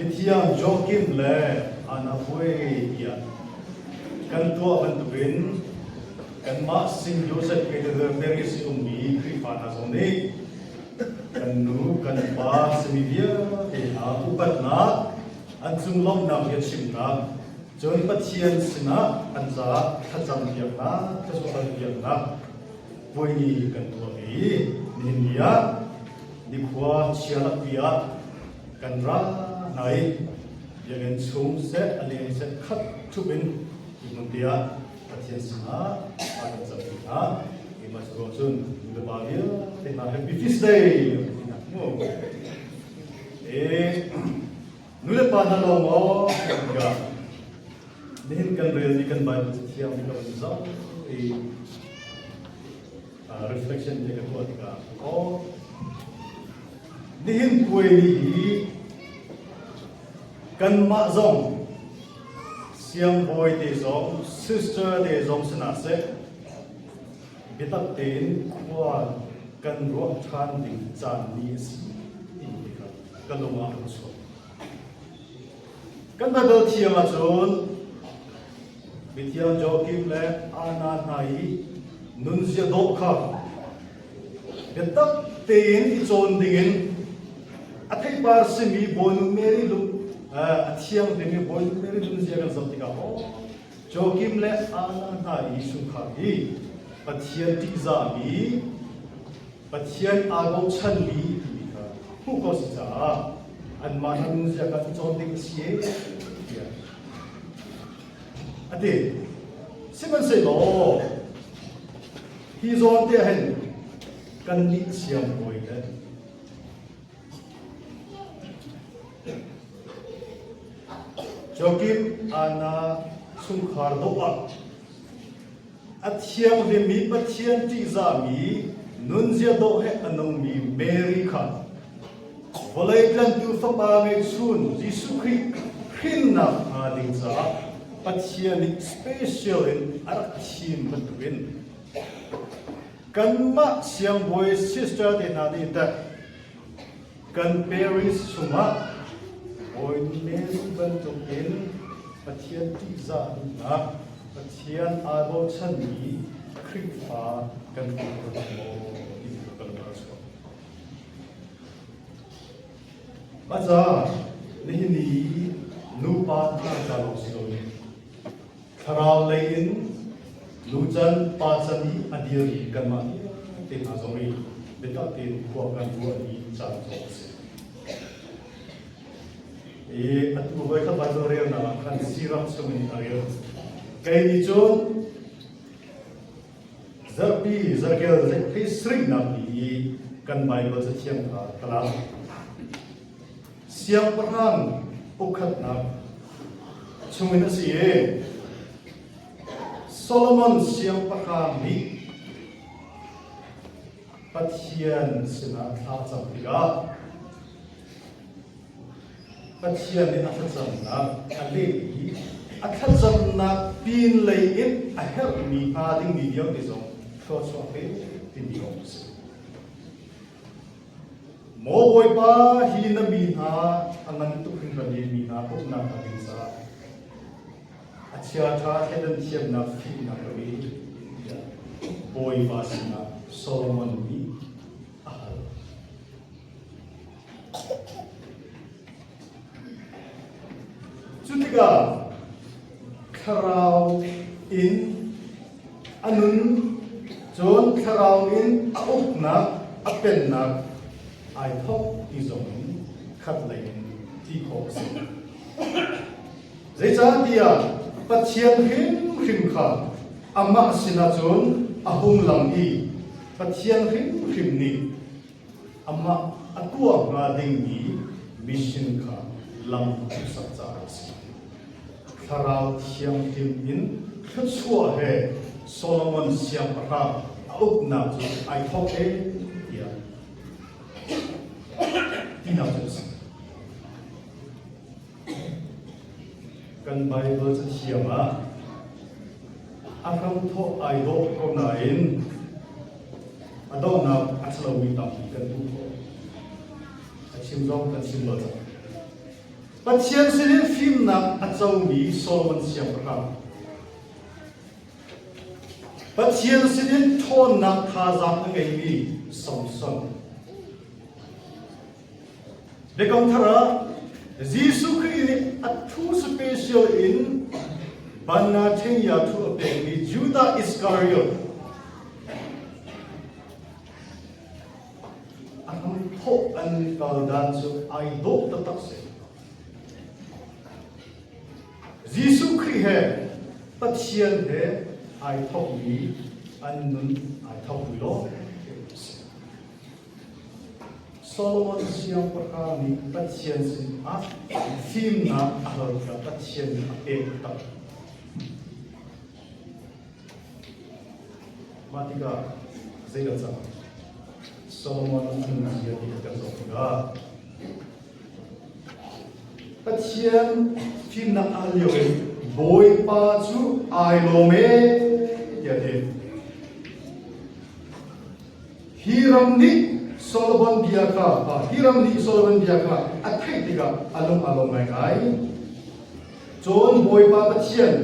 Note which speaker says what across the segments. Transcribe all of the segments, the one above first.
Speaker 1: Mithiang Joachim le Anna Puai tiah kan tuah bantukin kanmah St. Joseph Cathedral Parish i ummi Khrihfa hna zong nih kan nu kan pa simi vialte hna upatnak an cung lawmhnak bia chimnak cun Pathian sinah an caah thlacam piaknak thluachuah piaknak puai ni kan tuah ve i nihin ni ah nikhua chia lakpi ah kan ra hna i biakinn chung seh a leng seh khat ṭhup in hi hmun te ah Pathian sinah a kan campi hna. Keimah cu ruang cun nu le pa vialte hna Happy Feast Day ti hna mu. E nu le pa hna lawng maw tikah nihin kan relmi kan Bible cathiang mi ka van zoh i reflection te ka tuah tikah aw nihin puai ni hi kanmah zong siangbawi te zong sister te zong sinah seh biatak tein khua kan ruah ṭhan ding caan ni a si timi kha ka lung ah a chuak. Kan Baibal thiang ahcun mithiang Joachim le Anna hna i nunzia dawh kha biatak tein i cawn dingin a theipar simi Bawinu Mary lung a thianghlim i Bawinu Mary nunzia kan zoh tikah aw Joachim le Anna hna i chungkhar hi Pathian ṭihzahmi Pathian aa bochanmi timi kha hmuh ko si caah anmah hna nunzia kha i cawn ding a si e tiah a ti. Sihmanhsehlaw hi zawn te hin kannih siangbawi le Joakim Anna chungkhar dawh ah A thianghlimmi Pathian ṭihzahmi nunzia dawh he a nungmi Mary kha vawlei tlantu Fapa ngeihchun Jesuh Khrih hrinnak hnga ding caah Pathian nih special in a rak thim bantukin kanmah siangbawi sister te hna nih teh Kan parish chungah Bawi Mary bantukin Pathian ṭihzah duhnak, Pathian aa bochanmi Khrihfa kan um kho maw ti cu ka lung a chuak. Mah caah nihin i nupa hna ca lawng si loin Thlarau lei in nu can pa can i a dir i kanmah vialte hna zong i biatak tein khua kan ruah i caan cawk a si. I atu voi khat Baibal relnak ah khan Sirak chungin a rel. Kei nih cun zarhpi zarkel phei sarihnak ni i kan Baibal cathiang kha ka lak. Siangpahrang ukhatnak chungin a si i Solomon siangpahrang nih Pathian sinah thla a cam tikah Pathian nih a thlacamnak a leh i a thlacamnak pin lei in a herhmi hnga dingmi vialte zong thluachuah pe timi kong a si. Maw Bawipa, hi na mi hna a ngan tuk hringhran i mi hna uknak hna ding caah a chiaṭha thleidan thiamnak fimnak ka pe tiah Bawipa sinah Solomon nih a hal. Cu tikah thlarau in a nun cun thlarau in a uknak a pennak ai thawk ti zong in khatlei in ti khawh a si. Zeicahtiah Pathian hrimhrim kha amah sinah cun a hung lang i Pathian hrimhrim nih Amah a tuah hnga dingmi mission kha lam hmuhsak caah a si. Thlarau Thianghlim in thluachuah he Solomon siangpahrang a uknak cu ai thawk e tiah tinak cu a si. Kan Baibal cathiang ah a hramthawk ai dawh ko nain a donghnak a ṭhalomi tampi kan hmuh khawh. A chim zong kan chim bal cang. Pathian sinin fimnak a comi Solomon siangpahrang. Pathian sinin ṭhawnnak thazaang a ngeimi Samson. Biakam thar ah Jesuh Khrih nih a thu special in banna ṭhengya thu a pekmi Judah Iskariot a hramthawk an kal dan cu ai dawh taktak si. Jesuh Khrih he Pathian he ai thawkmi an nun ai thawkmi lawng si. Solomon siangpahrang nih Pathian sinah fimnak a hal tikah Pathian nih a pek tak. Mah tikah zeidah cang? Solomon a nunzia ti kan zoh tikah Pathian fimnak a hal lio in Bawipa cu ai lawm ee tiah a ti. Hiram nih Solomon bia kha Hiram nih Solomon bia kha a theih tikah a lung aa lawm ngaingai. Cun Bawipa Pathian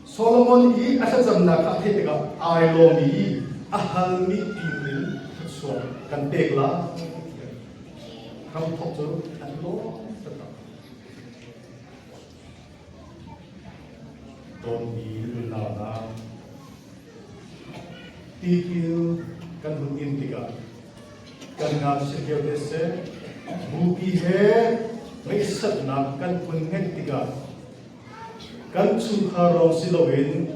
Speaker 1: Solomon i a thlacamnak kha a theih tikah ai lawm i a halmi pin in thluachuah kan pek lai tiah hramthawk cu an lawm taktak. Dawtmi unau hna, tipil kan hun in tikah kan ngakchia lio te seh, bupi he ngaihsatnak kan hun ngeih tikah Kan chungkhar lawng si loin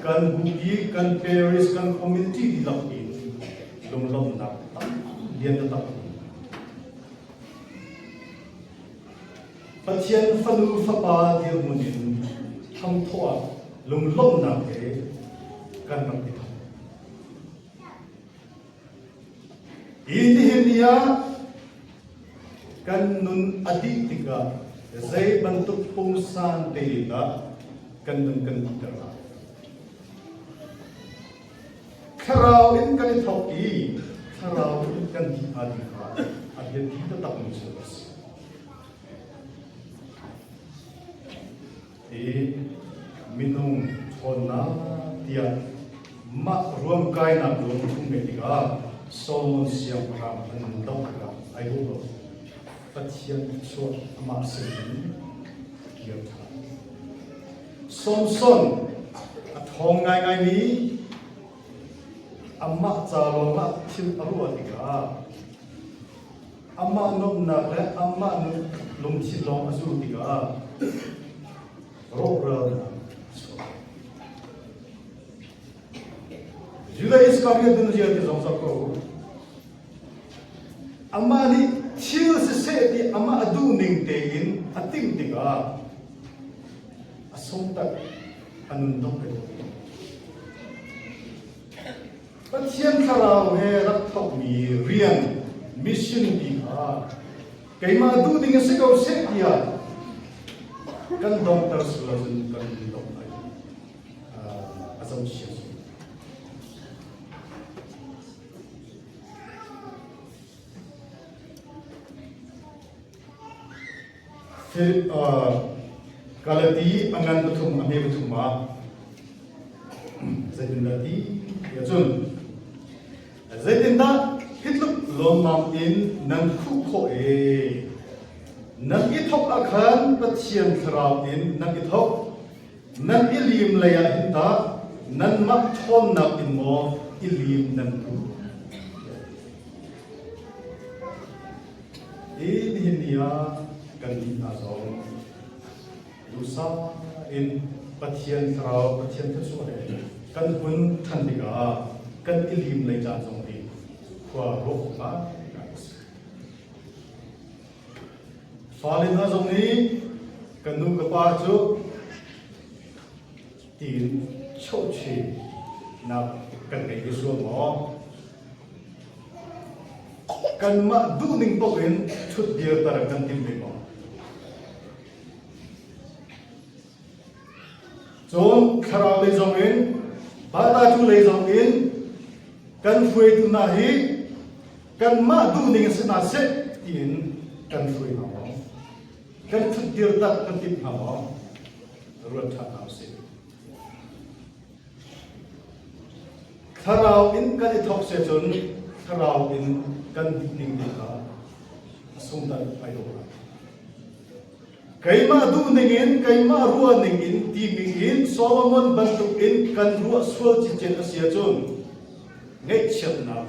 Speaker 1: kan bupi, kan parish, kan community dihlak in lunglawmhnak tam lian taktak a um. Pathian fanu fapa dirhmun in thamthawh ah lunglawmhnak he kan rak i thawk. Hi nihin ni ah kan nun a dih tikah zei bantuk pungsan te dah kan nun kan dihter lai? Thlarau in kan i thawk i thlarau in kan dih hnga ti kha a biapi taktakmi cu a si. Hi minung ṭhawnnak tiah mah ruamkainak lungthum ngeih tikah Solomon siangpahrang an nun dongh tikah ai duh lo. Pathian thluachuah amah sinin a kir ṭhan. Samson a ṭhawng ngaingaimi amah ca lawngah thil a ruah tikah Amah nuamhnak le amah lungthin lawng a zulh tikah rawhralnak a chuak. Judah Iskariot nunzia ti zong zoh ko u. Amah nih thil siseh ti amah a duh ning tein a timh tikah a sungtak a nun dong ko. Pathian thlarau he rak thawkmi rian mission ti kha keimah duh ding a si ko seh tiah kan dongter sual ahcun kan dong lai. A zohchia su. Galati a ngan pathum a hme pathum ah zeitindah ti tiah cun zeitindah hi tluk lawmmam in nan khuh khawh ee nan i thawk ah khan Pathian thlarau in nan i thawk nan i lim lei ah hin tah nanmah ṭhawnnak in maw i lim nan duh Hi nihin ni ah kan nih hna zong duhsah in Pathian thlarau, Pathian thluachuah he kan hun ṭhan tikah kan i lim lei caan zong hi khua ruah awk ngai a si. Fale hna zong nih kan nu ka pa cu tiin chohchihnak kan ngei ve sual maw? Kanmah duhning paoh in ṭhutdirter kan tim ve maw? Cun thlarau lei zong in, batatu lei zong in kan hruaitu hna hi kanmah duhning in si hna seh tiin kan hruai hna maw? Kan ṭhutdir tak kan timh hnga maw? Ruat ṭhan hna usih. Thlarau in kan i thawk se cun thlarau in kan dih ning te kha a sungtan ai dawh lai. Keimah duh ning in, keimah ruah ning in timi in Solomon bantuk in kan ruah sual cincin a si ahcun ngaihchiatnak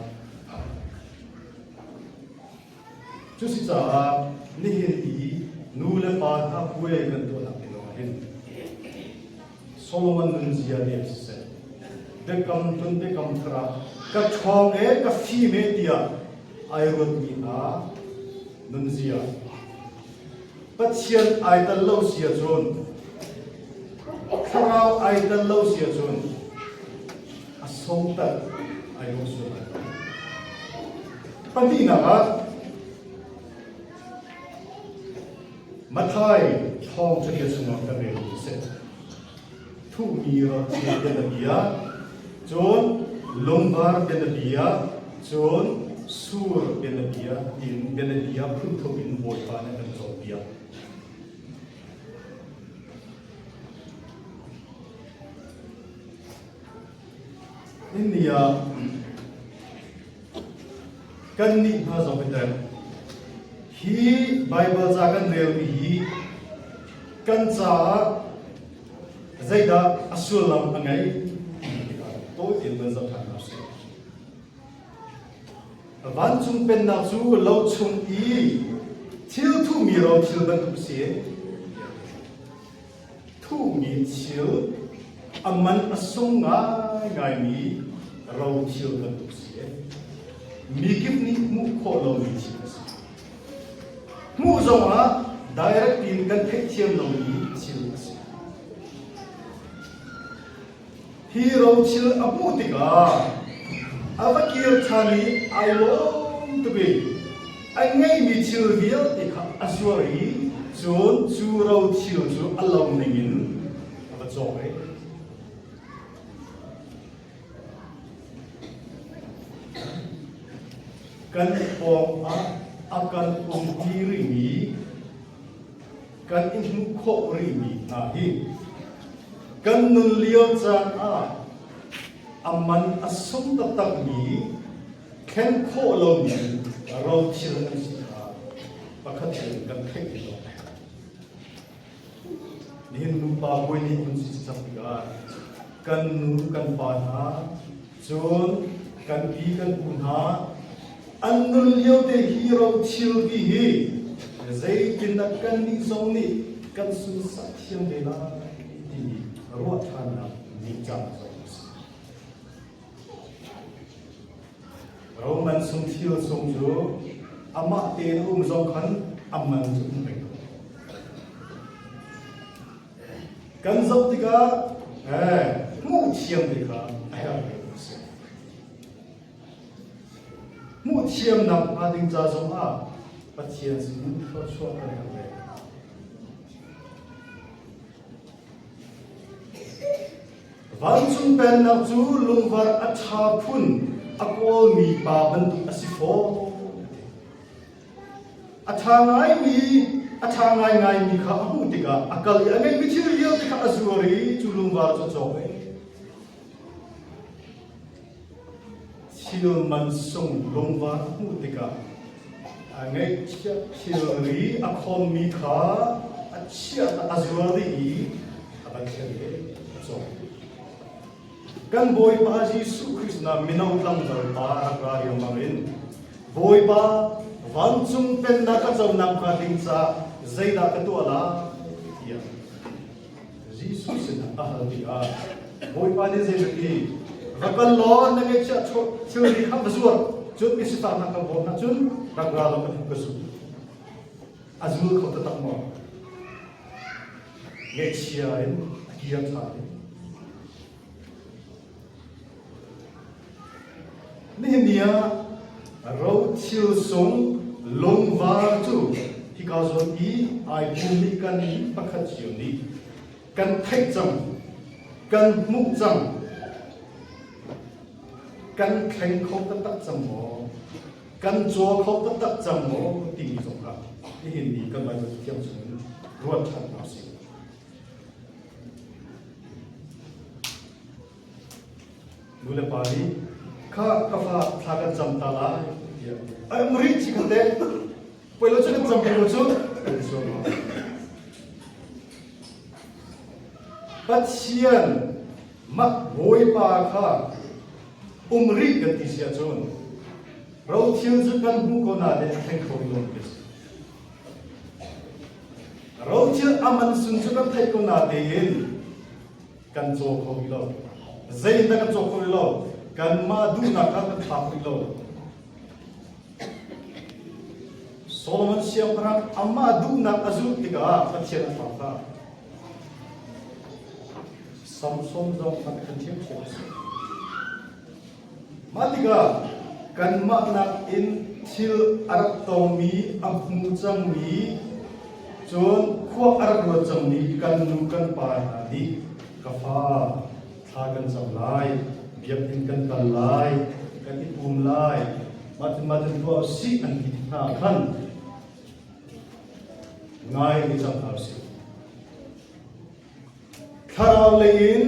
Speaker 1: Cusicaah nihin i nu le pa hna puai kan tuahnak ti lawngah hin Solomon nunzia nih siseh, biakam hlun biakam thar ah ka ṭhawng e ka fim e tiah ai ruatmi hna nunzia Pathian ai tel lo si ahcun thlarau ai tel lo si ahcun a songter ai lawh sual lai lo. Pahnihnak ah Matthai thawng catia chungah kan rel mi si. Thuhmi rawlthil bianabia, cun lungvar bianabia, cun sur bianabia tiin bianabia phunthum in Bawipa nih a kan cawnpiak. Inni ah kannih hna zong hi teh hi Baibal ca kan relmi hi kan caah zeidah a sullam a ngei timi tikah tawi tein van zoh ṭhan hna usih. Vancung pennak cu lo chung i thil thuhmi rothil bantuk a si. Thuhmi thil a man a sung ngaingaimi rothil bantuk si. Mikip nih hmuh khawh lomi thil a si. Hmuh zongah direct in kan theihthiam lomi thil a si. Hi rothil a hmuh tikah a va kir ṭhan i ai lawm tuk i a ngeihmi thil vialte kha a zuar i cun cu rothil cu a lo ningin a va cawk i kan pawng ah a kan umpi rihmi kan i hmuh khawh rihmi hna hi kan nun lio caan ah a man a sung taktakmi thlen khawh lomi rothil an si kha pakhat in kan theih ti lo. Nihin nupa puai nih hun si cang tikah kan nu kan pa hna cun kan pi kan pu hna an nun lio te hi rothil ti hi zeitindah kannih zong nih kan sunsak thiam ve lai timi ruah ṭhannak nicang zong a si. Roman sung thil sung cu amah tein a um zong khan a man cu um peng ko. Kan zoh tikah eh, hmuh thiam te kha a herh ve a si. Hmuh thiamnak hnga ding ca zongah Pathian sin thluachuah kan herh ve. Vancung Pennak cu lungvar a ṭha phun a kawlmi pa bantuk a si fawn. A ṭha ngaimi a ṭha ngaingaimi kha a hmuh tikah a kal i a ngeihmi thil vialte kha a zuar i cu lungvar cu a cawk ve. Thil mansung lungvar a hmuh tikah a ngeihchiah thilri a khonmi kha a chiah a zuar dih i a van thlen ve a cawk. Kan Bawipa Jesuh Khrist na mino tlangval pa rak ra riangmang in Bawipa vancung pennak ka conak hnga ding caah zeidah ka tuah lai tiah Jesuh sinah a hal tikah Bawipa nih zei ti va kal law na ngeihchiah thilri kha va zuar cun misifak hna kan bawm hna cun rak ra law kan ka zul a zul kho taktak maw ngeihchia in a kir ṭhan Nihin ni ah rothil sung lungvar cu hika zawn i ai pummi kan pakhat cio nih kan theih cang, kan hmuh cang, kan thleng kho taktak cang maw, kan caw kho taktak cang maw timi zong kha. Nihin ni kan Baibal Cathiang chungin ruat ṭhan hna usih. Nu le pa nih kha ka fa thla kan cam ta lai tiah ai um rih chi kha te poi lo cu kan cam peng lo cu kan ti sual ma. Pathian mah Bawipa kha um rih kan ti si ahcun rothil cu kan hmu ko na le a thleng kho rih lo ti a si. Rothil a man sung cu kan theih ko na tein kan caw kho rih lo. Zeidah kan caw kho rih lo? Kanmah duhnak kha kan thlak rih lo. Solomon siangpahrang amah duhnak a zulh tikah Pathian a thlak kha. Samson zong a kan ṭhiamṭhiam a si. Mah tikah kanmah nakin thil a rak tongmi, a hmu cangmi, cun khua a rak ruat cangmi kan nu kan pa hna nih ka fa thla kan cam lai, biakinn kan kal lai, kan i pum lai, mah tin mah tin tuah usih an ti hna khan ngai ni cang hna usih. Thlarau lei in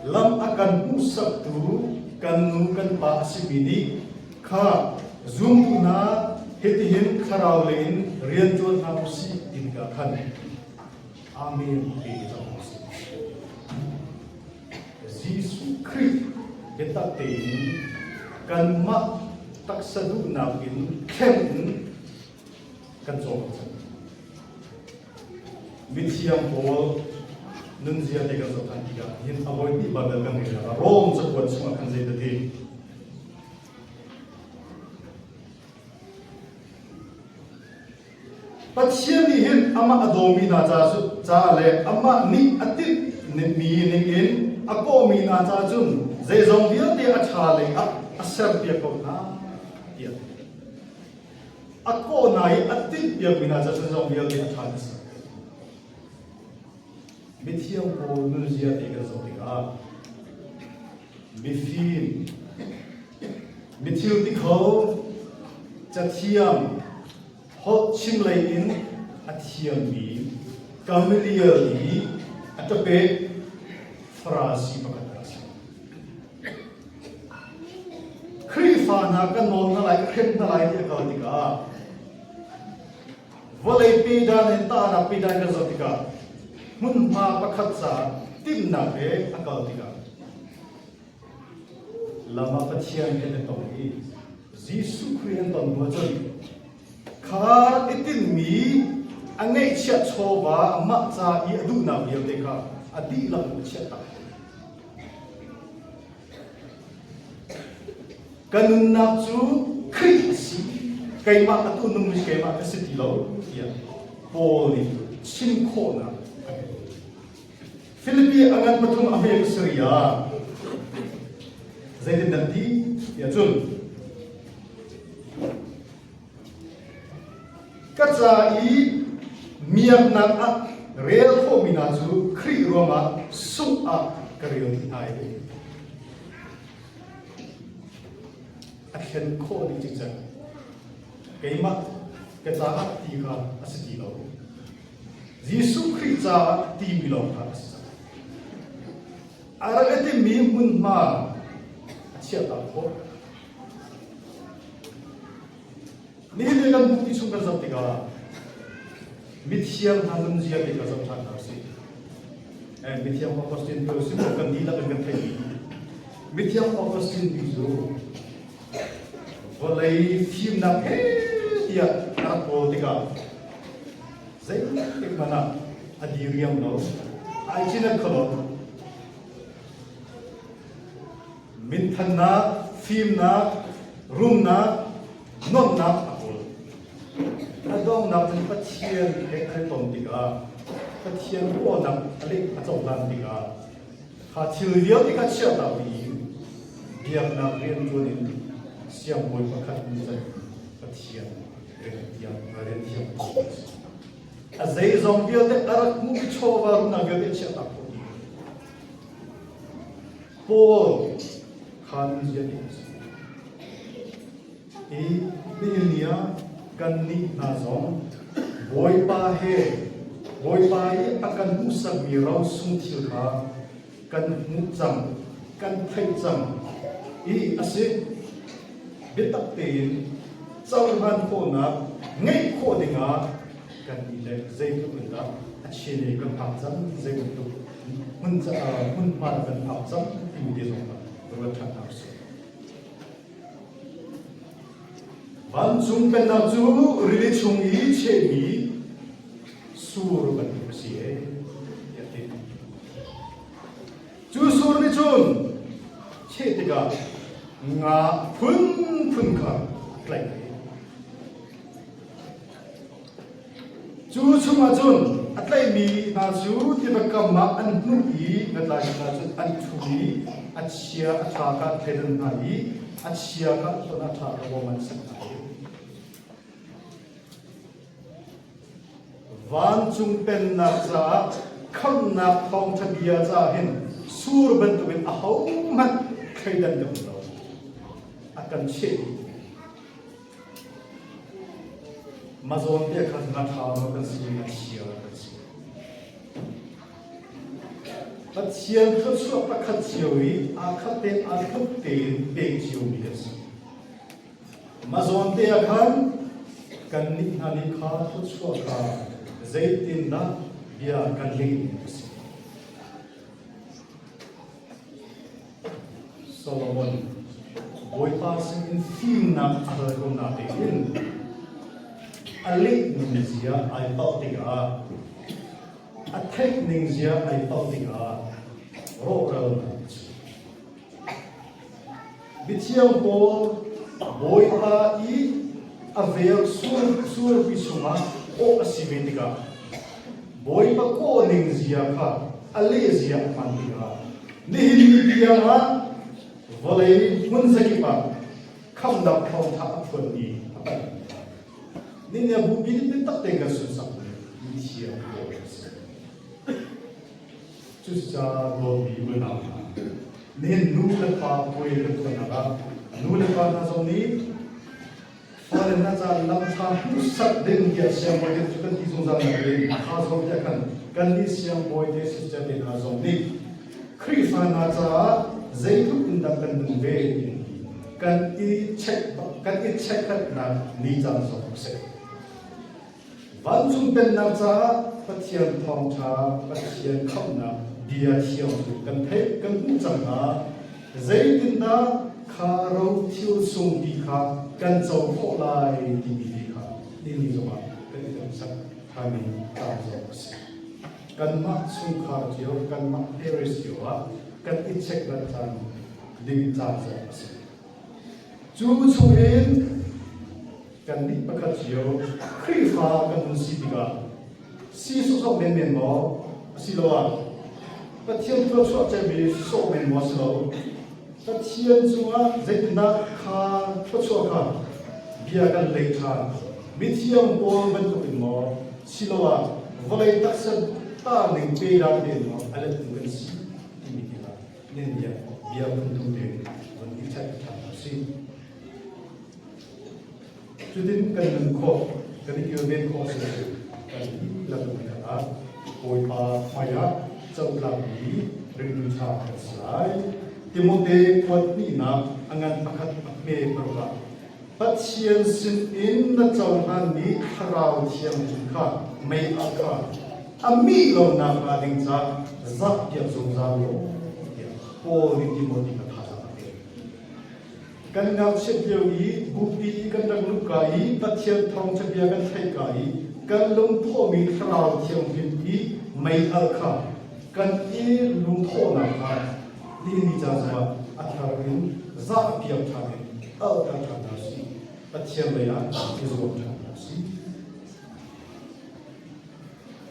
Speaker 1: lam a kan hmuhsaktu kan nu kan pa a simi nih kha zumtu hna hitihin thlarau lei in rian ṭuan hna usih ti tikah khan Amen ti cang usih. Jesuh Khrih biatak tein kanmah taksa duhnak in khem in kan cawm cang. Mithiang pawl nunzia te kan zoh ṭhan tikah hin a voi hnih Baibal kan rel ah Rom cakuat chungah khan zei ti Pathian nih hin amah a dawmi hna ca ca le amah nih a tinh mi ningin a kawhmi hna ca cun zeizong vialte a ṭha lei ah a serpiak ko hna tiah A kawh hna i a tinhpiakmi hna cu zeizong vialte a ṭha an si. Mithiang pawl nunzia te kan zoh tikah mifim, mithil ti kho, cathiam, holh chim lei in a thiammi Gamaliel i a ṭapek Farasi pakhat a si. Khrihfa hna kan nawl hna lai, ka hrem hna lai ti a kal tikah vawlei pedan in tahnak pedan kan zoh tikah hmunhma pakhat caah timhnak he a kal tikah lam ah Pathian he an tong i Jesuh Khrih an ton hnu ahcun kha i tinhmi a ngeihchiah chawva amah ca i a duhnak vialte kha a dihlak in a chiah tak. Ka nunnak cu Khrih a si, keimah atu nungmi keimah ka si ti lo tiah Paul nih chim khawhnak a ngei. Filipi a ngan pathum a hme pasarih ah zeitin dah ti tiah cun Ka ca i miaknak ah rel khawhmi hna cu Khrih ruangah sungh ah ka rel dih hna i a thlen khawh dih cikcek. Keimah ka caah ti kha a si ti lo. Jesuh Khrih caah timi lawng kha a si cang. A rak i timmi hmunhma a chiahtak khawh. Nihin ni kan bukti chung kan zoh tikah mithiang hna nunzia te kha zoh ṭhan hna usih. Eh, mithiang Augustine tu si kan dihlak in kan theih. Mithiang Augustine ti cu vawlei fimnak he tiah a rak kawl tikah zeitik hmanh ah a diriam lo, ai cin kho lo. Minthannak, fimnak, rumnak, nuamhnak a kawl. A donghnak cun Pathian he an i ton tikah Pathian ruahnak a leh a cohlan tikah kha thil vialte kha chiahtak dih in biaknak rianṭuan in siangbawi pakhat in cun Pathian rian thiang rian thiang a zeizong vialte a rak hmuhmi chawva rumnak vialte a chiahtak khawh dih. Paul kha nunzia nih a si. Hi nihin ni ah kannih hna zong Bawipa he Bawipa i a kan hmuhsakmi rosung thil kha kan hmuh cang, kan theih cang i a si. Biatak tein cohlan khawhnak ngeih khawh dingah kan nih le zeitluk in dah a chin i kan phak cang, zeibantuk hmun hmunhma dah kan phak cang timi te zong kha ruat ṭhan hna usih. Vancung pennak cu rili chung i chehmi sur bantuk a si ee, tiah a ti. Cu sur nih cun cheh tikah nga phunphun kha a tlaih ve. Cu chungah cun a tlaihmi hna cu tiva kam ah an hnuh i ngatlai hna cun an ṭhu i a chia a ṭha kha an thleidan hna i a chia kha an hlonh a ṭha kha bawm an sanh hna i Vancung pennak caah khamhnak thawngṭha bia caah hin sur bantukin ahohmanh thleidan kan um lo. A kan cheh dih. Mah zawn te khan nga ṭha maw kan si, nga chia maw kan si. Pathian thluachuah pakhat cio i aa khat tein aa tluk tein pek ciomi kan si. Mah zawn te ah khan kannih hna nih kha thluachuah kha zeitindah bia kan leh ning a si. Solomon Bawipa sinin fimnak a hal ko natein a leh ning zia ai palh tikah a theih ning zia ai palh tikah rawhralnak a chuak. Mithiang Paul Bawipa i a vel surpi chungah awh a si ve tikah Bawipa kawh ning zia kha a leh zia a hman tikah nihin ni tiang ah vawlei hmun zakip ah khamhnak thawngtha a phuanmi a panh. Nihin ah bupi nih biatak tein kan sunsak mi mithiang Paul a si. Cucaah dawtmi unau hna, nihin nu le pa puai kan tuahnak ah nu le pa hna zong nih fale hna caah lamṭha hmuhsak ding tiah siangbawi te cu kan ti zungzal nain kha zawn tiah khan kannih siangbawi te sister te hna zong nih Khrihfa hna caah zeitluk in dah kan nung ve timi kan i check kan i checkhatnak ni caan zong a si. Vancung Pennak caah Pathian thawngṭha, Pathian khamhnak bia thiang cu kan theih, kan hmuh cang hna. Zeitindah kha ro thil sungpi kha kan co khawh lai timi te kha nini zongah kan i hneksak ṭhanmi caan zong a si. Kanmah chungkhar cio, kanmah parish cio ah kan i chekhlat caan ding caan zong a si. Cu chungin kannih pakhat cio Khrihfa kan hun si tikah si sawsawh menmen maw asiloah Pathian thluachuah cemmi sawh men maw si lo Pathian cungah zeitindah kha thluachuah kha bia kan lei ṭhan mithiang Paul bantukin maw siloah vawlei taksa ta ning pe dah tein maw a lettu kan si timi ti kha nin bia bia phunthum tein von i check ṭhan hna usih. Cutin kan nun khawh, kan i kilven khawh si kan dihlak in khat ah Bawipa hmaiah cotlakmi ringtu ṭha kan si lai. Timote kuat hnihnak a ngan pakhat a hme paruk ah Pathian sinin na cohlanmi Thlarau Thianghlim kha mei ah kha a mih lo nakhnga ding caah zahpiak zungzal law tiah Paul nih Timote kha thazaang a pek. Kan ngakchiat lio i bupi i kan rak luhka i Pathian thawngṭha bia kan theihka i kan lungthawhmi Thlarau Thianghlim i meialh kha kan i lungthawhnak kha nihin ni caan zongah a thar in zahpiak ṭhan in alhter ṭhan hna usih. Pathian lei ah i zuam ṭhan hna usih.